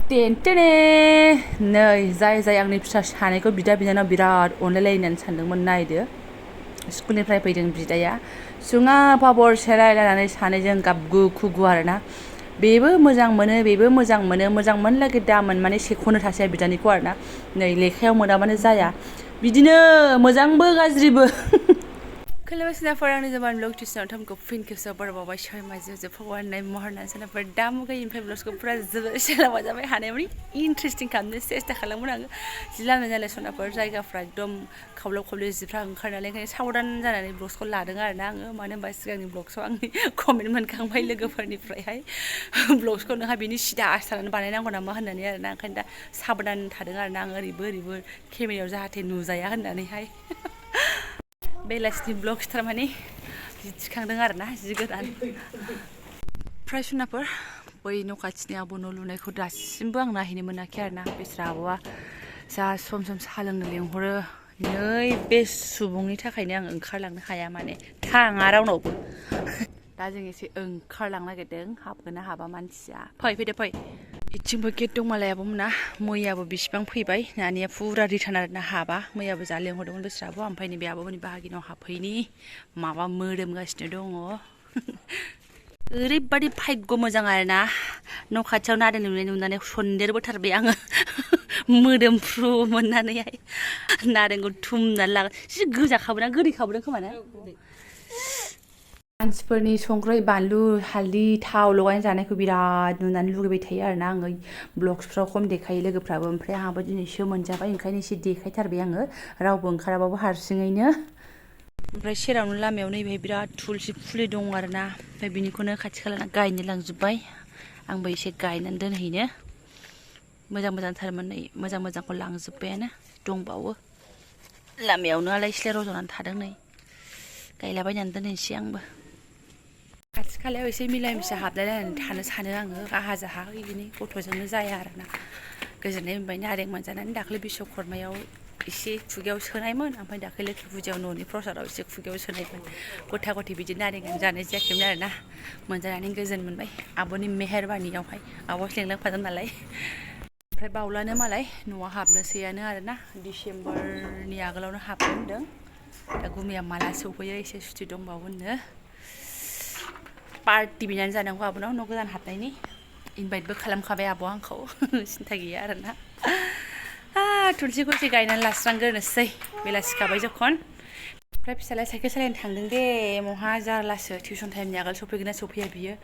टेन्टेने नै जाय आंनि फिसा सानैखौ बिदा बिनानाव बिराद अनलायलायनानै सानदोंमोन नायदो स्कुलनिफ्राय फैदों बिदाया सुङा पापर सेरायलायनानै सानैजों गाबगु खुगु आरोना बेबो मोजां मोनो बेबो मोजां मोनो मोजां मोनलागि दामोन माने सेख'नो थासै बिदानिखौ आरोना नै लेखायाव मोनाबानो जाया बिदिनो मोजांबो गाज्रिबो खोलोबसिनाफोर आंनि जबान ब्लग टिउसनाव थमखौ फिन खेबसेयाव बराबावबाय सयमा जोब फगवाननाय महरनानै सानाफोर दा मुगायनिफ्राय ब्लग्सखौ फुरा जोबोद सेलावा जाबाय हानायमानि इन्ट्रेस्टिं खालामनो सेस्था खालामगोन आङो जि लामनाय नालाय सनाफोर जायगाफ्रा एकदम खावलाव खावलाव जिफ्रा ओंखारनानै ओंखायनो साबधान जानानै ब्लग्सखौ लादों आरोना आङो मानो होनबा सिगांनि ब्लग्सआव आंनि कमेन्ट मोनखांबाय लोगोफोरनिफ्रायहाय ब्लग्सखौ नोंहा बिनि सिदा आस्थानानै बानायनांगौ नामा होननानै आरोना ओंखायनो दा साबधान थादों आरोना आं ओरैबो केमेरायाव जाहाथे नुजाया होननानैहाय बेलासिनि ब्लग्स थारमाने जि थिखांदों आरोना जि गोदान फ्राय सनाफोर बै न' खाथिनि आब' न' लुनायखौ दासिमबो आं नायहैनो मोनाखै आरोना बिस्रा आब'आ जा सम साहा लोंनो लेंहरो नै बे सुबुंनि थाखायनो आं ओंखारलांनो हाया माने थाङा रावनावबो दा जों एसे ओंखारलांनो नागिरदों हाबगोन ना हाबा मानसिया फैदो फै इथिंबो गेट दं मालाय आब'मोना मैयाबो बिसिबां फैबाय नानिया फुरा रिटार्न आरोना हाबा मैयाबो जा लेंहरदोंमोन बिस्राबो ओमफ्राय नैबे आब'मोननि बाहागिनाव हाबफैनि माबा मोदोमगासिनो दङ ओरैबादि भाग्य मोजां आरोना न' खाथियाव नारें नुनानै सन्देरबोथारबाय आङो मोदोमफ्रु मोननानैहाय नारेंखौ थुमनानै लागोन एसे गोजाखाबोना गोदैखाबोदों खोमा ना मानसिफोरनि संख्रै बानलु हालदै थाव लगायना जानायखौ बिराद नुनानै लुगैबाय थायो आरोना आङो ब्लग्सफ्राव खम देखायो लोगोफ्राबो ओमफ्राय आंहाबो दिनैसो मोनजाबाय ओंखायनो एसे देखायथारबाय आङो रावबो ओंखाराबाबो हारसिङैनो ओमफ्राय सेरावनो लामायाव नैबेहाय बिराद थुलसि फुलि दं आरोना ओमफ्राय बिनिखौनो खाथि खाला गायनो लांजोब्बाय आंबो एसे गायनानै दोनहैनो मोजांथारमोन नै मोजांखौ लांजोब्बायानो दंबावो लामायावनो आलाय सिलाय रज'नानै थादों नै गायलाबायनानै दोनहैनोसै आंबो खाथि खालायाव एसे मिला मिसा हाबलायलायनानै थानो सानो आङो आहा जाहा बिदिनो गथ'जोंनो जाया आरोना गोजोननाय मोनबाय नारें मोनजानानै दाख्लै बिश्वकर्मायाव एसे खुगायाव सोनायमोन ओमफ्राय दाख्लै लोखि फुजायाव न'नि प्रसादाव एसे खुगायाव सोनायमोन गथा गथि बिदि नारें जानाय जायाखैमोन आरोना मोनजानानै गोजोन मोनबाय आब'नि मेहेरबानियावहाय आब'सो लेंलांफादों नालाय ओमफ्राय बावलानो मालाय न'आव हाबनोसैयानो आरोना डिसेम्बरनि आगोलावनो हाबनो होनदों दा गुमैया माला सौफैयो एसे सुथि दंबावोनो पार्टि बिनानै जानांगौ आब'नाव न' गोदान हाबनायनि इनभाइटबो खालामखाबाय आब'आ आंखौ सिन्था गैया आरोना थुलसिखौ एसे गायनानै लास्रांग्रोनोसै बेलासिखाबाय जखन ओमफ्राय फिसालाया साइकेल सालायनो थांदों दे महा जारलासो टिउसन टाइमनि आगोल सफैगोन ना सफैया बियो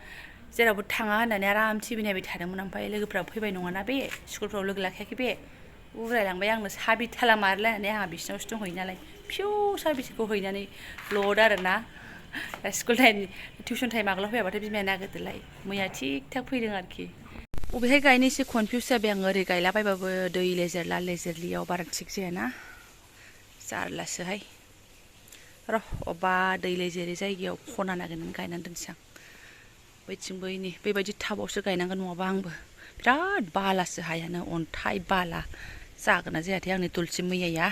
जेरावबो थाङा होननानै आराम टिभि नायबाय थादोंमोन ओमफ्राय लोगोफ्रा फैबाय नङाना बे स्कुलफ्राव लोगो लाखायाखै बे उरायलांबाय आंनो साबि थाला मारलायनानै आंहा बिसिनावसो दंहैयो नालाय फिउ साबिखौ हैनानै लद आरोना स्कुल टाइम टिउसन टाइम आगोलाव फैयाबाथाय बिमाया नागिरदोलाय मैया थिग थाक फैदों आरोखि बबेहाय गायनो एसे कनफिउस जाबाय आङो ओरै गायलाबायबाबो दै लेजेरला लेजेरलियाव बारा थिग जायाना जारलासोहाय र' अबेबा दै लेजेरै जायगायाव खना नागिरनानै गायनानै दोनसै आं बैथिंबो नै बेबायदि टाबावसो गायनांगोन नङाबा आंबो बिराद बालासो हायानो अन्थाइ बाला जागोन ना जायाथाय आंनि तुलसि मैयाया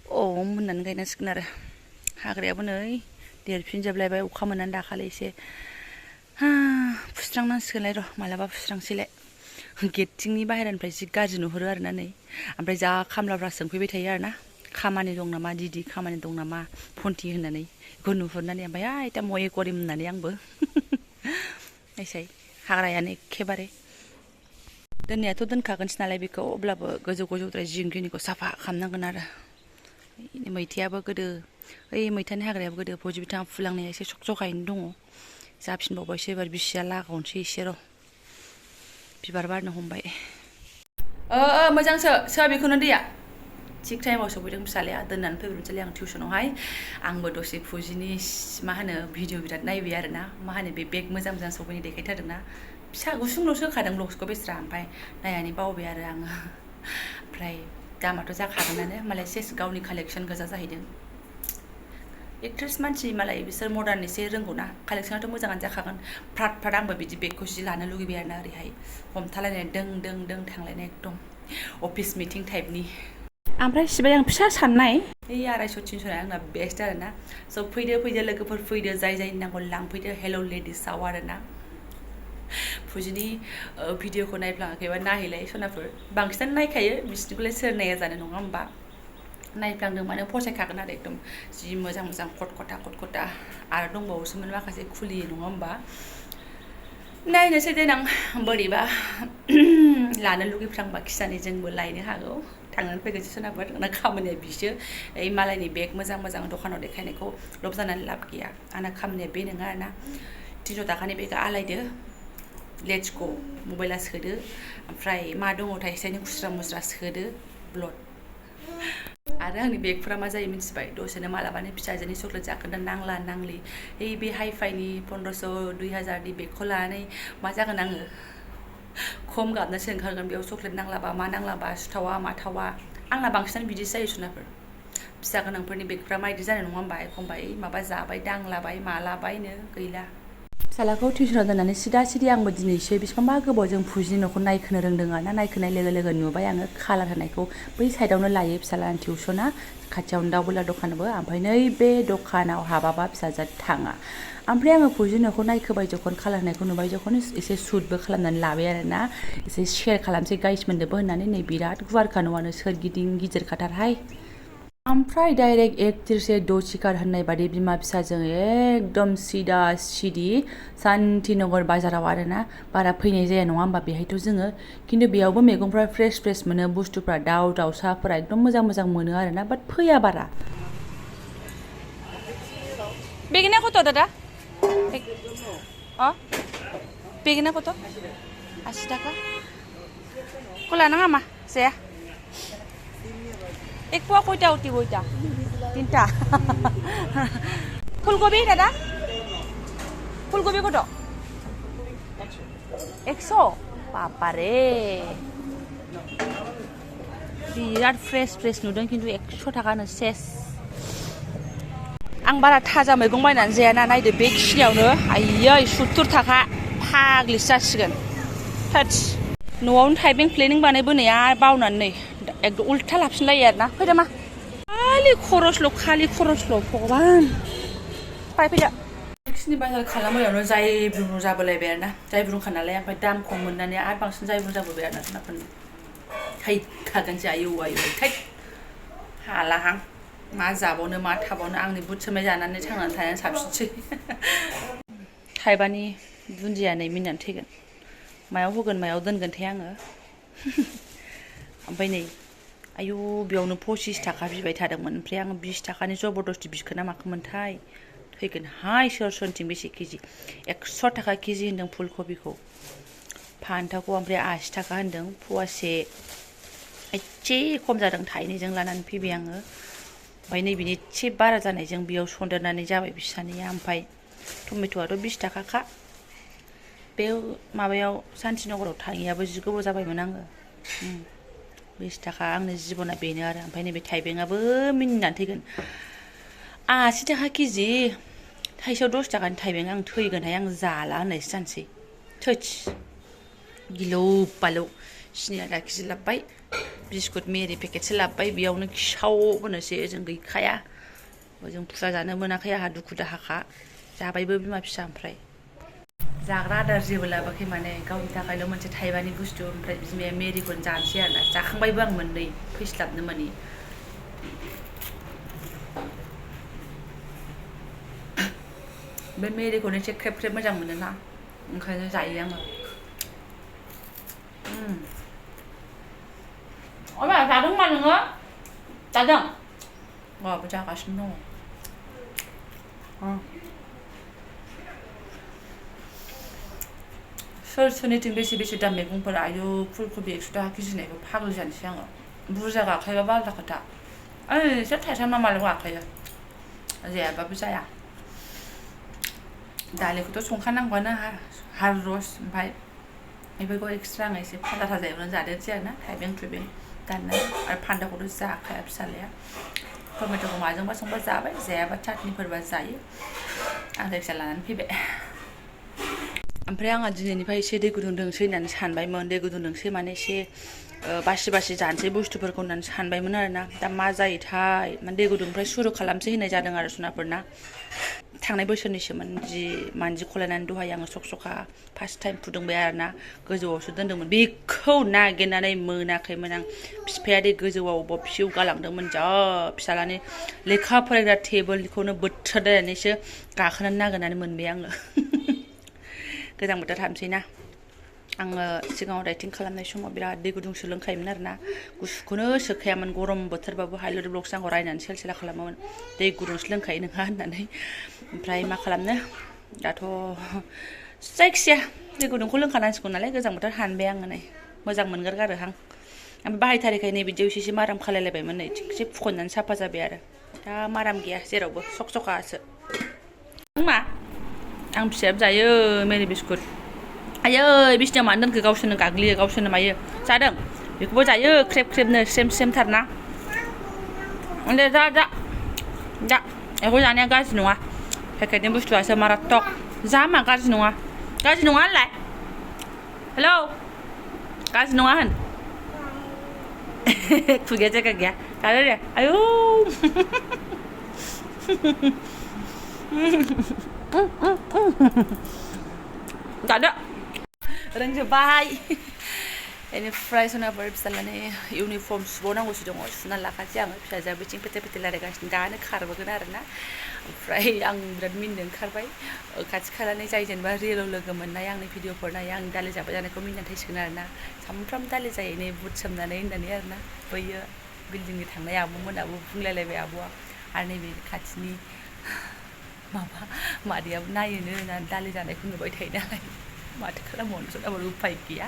होननानै गायनांसिगोन आरो हाग्रायाबो नै देरफिनजोबलायबाय अखा मोननानै दाखालि एसे फुस्रांनांसिगोनलाय र' मालाबा फुस्रांसैलाय गेटथिंनि बाहेरानिफ्राय जि गाज्रि नुहुरो आरोना नै ओमफ्राय जा खामलाफ्रा सोंफैबाय थायो आरोना खामानि दं नामा दिदि खामानि दं नामा फन्थि होननानै बेखौ नुहुरनानै ओमफ्राय आइटा मये करिम होननानै आंबो नायसाय हाग्रायानो एखेबारे दोननायाथ' दोनखागोनसो नालाय बेखौ अब्लाबो गोजौद्राय जिंगिनिखौ साफा खालामनांगोन आरो मैथायाबो गोदो ओइ मैथानि हाग्रायाबो गोदो भजि बिथाङा फुलांनाया एसे सखसखायैनो दङ जाफिनबावबायसो एबार बिसिया लागावनोसै एसे र' बिबार बारनो हमबाय मोजांसो बेखौनो दैया थिग टाइमाव सफैदों फिसालाया दोननानै फैब्रबनोसैलाय आं टिउसनावहाय आंबो दसे फुजिनि मा होनो भिडिअ बिराद नायबाय आरोना मा होनो बे बेग मोजां सफैनो देखायथारदोंना फिसा गुसुंल'सो होखादों ब्लग्सखौ बेस्रा ओमफ्राय नायनानै बावबाय आरो आङो ओमफ्राय दामाथ' जाखागोनानो मालाय सेस गावनि कालेक्सन गोजा जाहैदों एक्ट्रेस मानसि मालाय बिसोर मडार्न एसे रोंगौना कालेक्सनाथ' मोजाङानो जाखागोन फ्राद आंबो बिदि बेगखौ जि लानो लुगैबाय आरोना ओरैहाय हमथालायनाय दों थांलायनाय एकदम अफिस मिटिं टाइपनि ओमफ्राय सिबाय आं फिसा साननाय 250-300 आंना बेस्ट आरोना स' फैदो लोगोफोर फैदो जाय नांगौ लांफैदो हेल' लेडिसाव आरोना फुजिनि भिडिअखौ नायफ्लाङाखैबा नायहैलाय सनाफोर बांसिनानो नायखायो बिसोरनिखौलाय सोर नाया जानो नङा होमबा नायफ्लांदों माने फसायखागोन आरो एकदम जि मोजां मोजां खट खटा आरो दंबावोसोमोन माखासे खुलियो नङा होमबा नायनोसै देनां बोरैबा लानो लुगैफ्लांबा खिजानि जोंबो लायनो हागौ थांनानै फैगोनसो सोनाफोर आंना खामानिया बिसो ओइ मालायनि बेग मोजां मोजां दखानाव देखायनायखौ लब जानानै लाब गैया आंना खामानिया बे नङा आरोना 300 थाखानि बेगा आलायदो लेट्स गो मबाइला सोदो ओमफ्राय मा दङ थाइसेनि खुस्रा मुस्रा सोदो ब्लड आरो आंनि बेगफोरा मा जायो मिन्थिबाय दसेनो मालाबानो फिसाजोनि चक्लेट जाखोन्दा नांला नांलि ओइ बे हाइफाइनि 1500 2000नि बेगखौ लानानै मा जागोन आङो खम गाबनासो ओंखारगोन बेयाव चक्लेट नांलाबा मा नांलाबा सुथावा माथावा आंना बांसिनानो बिदिसो जायो सुनाफोर फिसा गोनांफोरनि बेगफ्रा माबायदि जानाय नङा होमबा एखमबा माबा जाबाय दांलाबाय मालाबायनो गैला फिसालाखौ टिउसनाव दोननानै सिदा सिदि आंबो दिनैसो बेसेबांबा गोबावजों फुजिनि न'खौ नायखोनो रोंदों आरोना नायखोनाय लोगो लोगो नुबाय आङो कालार होनायखौ बै साइडआवनो लायो फिसालानि टिउसना खाथियावनो दाउ बयलार दखानबो ओमफ्राय नैबे दखानाव हाबाबा फिसाजोआ थाङा ओमफ्राय आङो फुजिनि न'खौ नायखोबाय जखन कालार होनायखौ नुबाय जखन एसे सुटबो खालामनानै लाबाय आरोना एसे शेयार खालामसै गाइस मोननोबो होननानै नै बिराद गुवारखा न'आनो सोरगिदिं गिदिरखाथारहाय ओमफ्राय डाइरेक्ट एक तिरसे दो शिकार होननाय बादि बिमा फिसाजों एकदम सिदा सिदि शान्तिनगर बाजाराव आरोना बारा फैनाय जाया नङा होमबा बेहायथ' जोङो खिन्थु बेयावबो मैगंफ्रा फ्रेस मोनो बुस्थुफ्रा दाउ दाउसाफोरा एकदम मोजां मोनो आरोना बाट फैया बारा बेगना कत दादा बेगना कत 80 टाका कला नङा मा जाया एक पोवा कयटा उठी गयटा 3टा फुलकबि दादा फुलकबि कत 100 बाबारे बिराद फ्रेस नुदों खिन्थु 100 टाकानो सेस आं बारा थाजा मैगं बायनानै जायाना नायदो बे खिनियावनो आयै 70 टाका फाग्लिसो जासिगोन थोस न'आवनो थाइबें प्लेनिं बानायबोनाया बावनानै नै एकदम उल्था लाफिनलायो आरोना फैदो मा खालि खरसल' भगबान फैदो खिनि बाजार खालामनायावनो जायब्रुं जाबोलायबाय आरोना जायब्रुंखा नालाय ओमफ्राय दाम खम मोननानै आरो बांसिन जायब्रुं जाबोबाय आरोना सोनाफोरनि थैखागोनसै आयौ थै हालाहां मा जाबावनो मा थाबावनो आंनि बुट सोमाय जानानै थांनानै थानाया साबसिनसै थाइबानि दुन्दिया नै मिनिनानै थैगोन मायाव होगोन मायाव दोनगोनथाय आङो ओमफ्राय नै आयु बेयावनो 25 टाका बिबाय थादोंमोन ओमफ्राय आङो 20 टाकानि जबरदस्ति बिखोना माखोमोनथाय थैगोनहाय सोरथिं बेसे केजि 100 टाका केजि होनदों फुलकबिखौ फान्थावखौ ओमफ्राय 80 टाका होनदों फवासे एसे खम जादों थाइनैजों लानानै फैबाय आङो ओमफ्राय नैबेनि एसे बारा जानायजों बेयाव सन्देरनानै जाबाय बिसानिया ओमफ्राय टमेट'आथ' 20 टाकाखा बे माबायाव शान्तिनगराव थाङियाबो जि गोबाव जाबायमोन आङो 20 टाका आंनि जिबना बेनो आरो ओमफ्राय नैबे थाइबेंआबो मिनिनानै थैगोन 80 टाका केजि थाइसेयाव 10 टाकानि थाइबें आं थैगोनहाय आं जाला होननायसो जानोसै थोस गिलौ बालौ सिनि आधा केजि लाबोबाय बिस्कुट मेरि पेकेटसो लाबोबाय बेयावनो खिसाव होनोसै ओजों गैखाया ओजों फुजा जानो मोनाखै आंहा दुखु दाहाखा जाबायबो बिमा फिसा ओमफ्राय जाग्रा आदार जेबो लाबोआखै माने गावनि थाखायल' मोनसे थाइबानि बुस्थु ओमफ्राय बिमाया मेरिखौनो जानोसै आरोना जाखांबायबो आं मोननै फैस्लाबनो मानि बे मेरिखौनो एसे ख्रेब ख्रेब मोजां मोनोना ओंखायनो जायो आङो अमा जादों मा नोङो जादों माबा जागासिनो दङ सोरनिथिं बेसे दाम मैगंफोरा आयु फुलकबि 100 टाका केजि होनायखौ फाग्लि जानोसै आङो बुरजा गाखायोबा आलादा खोथा एसे थाइथाम माल गाखायो जायाबाबो जाया दालिखौथ' संखानांगौआनो हार रस ओमफ्राय बेफोरखौ एक्सट्रा आङो एसे फाजा थाजा एवनानै जादेरसै आरोना थाइबें थुइबें दाननानै आरो फान्दाखौथ' जाखाया फिसालाया टमेट'खौ माजोंबा संबा जाबाय जायाबा चाटनिफोरबा जायो आं जायखिया लानानै फैबाय ओमफ्राय आंहा दिनैनिफ्राय एसे दै गुदुं लोंसै होननानै सानबायमोन दै गुदुं लोंसै माने एसे बासि जानोसै बुस्थुफोरखौ होननानै सानबायमोन आरोना दा मा जायोथाय माने दै गुदुंनिफ्राय सुरु खालामसै होननाय जादों आरो सुनाफोरना थांनाय बोसोरनिसोमोन जि मानजि खलायनानै दहाय आङो सखा फार्स्ट टाइम फुदुंबाय आरोना गोजौआवसो दोन्दोंमोन बेखौ नागिरनानै मोनाखैमोन आं बिफाया दे गोजौआव अबाव फिउ गालांदोंमोन जा फिसालानि लेखा फरायग्रा टेबोलखौनो बोथ्रोदनानैसो गाखोनानै नागिरनानै मोनबाय आङो गोजां बोथोर हाबसै ना आङो सिगाङाव डाइटिं खालामनाय समाव बिराद दै गुदुंसो लोंखायोमोन आरोना गुसुखौनो सोखायामोन गरम बोथोरबाबो हाइलरि ब्लग्स आंखौ रायनानै सेल सेला खालामोमोन दै गुदुंसो लोंखायो नोंहा होननानै ओमफ्राय मा खालामनो दाथ' जायखिजाया दै गुदुंखौ लोंखानांसिगौ नालाय गोजां बोथोर हानबाय आङो नै मोजां मोनगारगारो हां ओमफ्राय बाहायथारिखाय नै बिदियाव एसे माराम खालायलायबायमोन नै थिगसे फुख'नानै साफा जाबाय आरो दा माराम गैया जेरावबो सखसखासो मा आं फिसायाबो जायो मेरि बिस्कुट आयै बिसिनायाव मानो दोनखो गावसोरनो गाग्लियो गावसोरनो मायो जादों बेखौबो जायो ख्रेब ख्रेबनो स्रेम स्रेमथारना दे जा जा जा बेखौ जानाया गाज्रि नङा पेकेटनि बुस्थुआसो मारात्तक जा मा गाज्रि नङा होनलाय हेलौ गाज्रि नङा होन खुगाया जायगा गैया जादो दे आयौ जादो रोंजोब्बाय बेनिफ्राय सनाफोर फिसालानि इउनिफर्म सुबावनांगौसो दङ सुना लाखासै आङो फिसाजोआ बिथिं फेथे फेथे रायलायगासिनो दानो खारबोगोन आरोना ओमफ्राय आं बिराद मिनिनो ओंखारबाय खाथि खालानि जाय जेनेबा रियेलाव लोगो मोननाय आंनि भिडिअफोर नायो आंनि दालि जाबाय जानायखौ मिनिनानै थासिगोन आरोना सामफ्राम दालि जायो नै बुट सोमनानै होननानै आरोना बैयो बिल्डिंनि थांनाय आब'मोनाबो बुंलायलायबाय आब'आ आरो नैबे खाथिनि माबा मादैयाबो नायोनो होननानै दालि जानायखौ नुबाय थायो नालाय माथो खालामबावनो सनाफोर उफाय गैया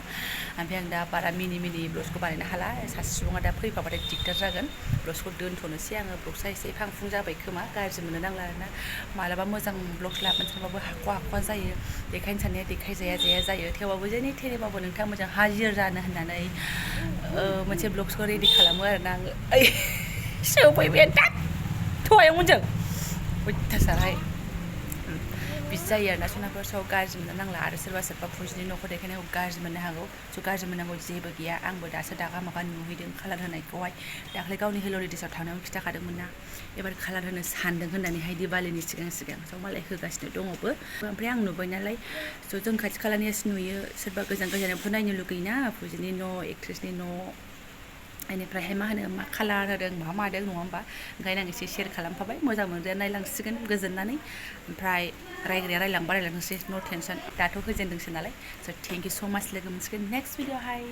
ओमफ्राय आं दा बारा मिनि ब्लग्सखौ बानायनो हाला सासे सुबुङा दा फैफाबाथाय दिगदार जागोन ब्लग्सखौ दोनथ'नोसै आङो ब्लग्सआ एसे फांफुं जाबाय खोमा गाज्रि मोननो नांला आरोना मालाबा मोजां ब्लग्स लाबोनो सानबाबो हाख'वा जायो देखायनो साननाया देखायजाया जायो थेवबाबो जेने थेनेबाबो नोंथाङा मोजां हाजिर जानो होननानै मोनसे ब्लग्सखौ रेडि खालामो आरोना आङो ओइ सौफैबाय दा थहायावमोनजों अयथासारहाय बिदि जायो आरोना सनाफोर सौ गाज्रि मोननो नांला आरो सोरबा फुजिनि न'खौ देखायनायखौ गाज्रि मोननो हागौ स' गाज्रि मोननांगौ जेबो गैया आंबो दासो दागा मागा नुहैदों कालार होनायखौहाय दाख्लै गावनि हेल'रि देसाव थांनायाव खिन्थाखादोंमोन ना एबार कालार होनो सानदों होननानैहाय दिवालीनि सिगां स' मालाय होगासिनो दङबो ओमफ्राय आं नुबाय नालाय स' जों खाथि खालानियासो नुयो सोरबा गोजानावबो नायनो लुगैयोना फुजिनि न' एक्ट्रेसनि न' बेनिफ्रायहाय मा कालार होदों मा मादों नङा होमबा ओंखायनो आं एसे शेयार खालामफाबाय मोजां मोनग्राया नायलांसिगोन गोजोननानै ओमफ्राय रायग्राया रायलांनोसै नो टेनसन दाथ' होजेनदोंसो नालाय स' थेंक इउ स' माच लोगो मोनसिगोन नेक्स्ट भिडिअ'हाय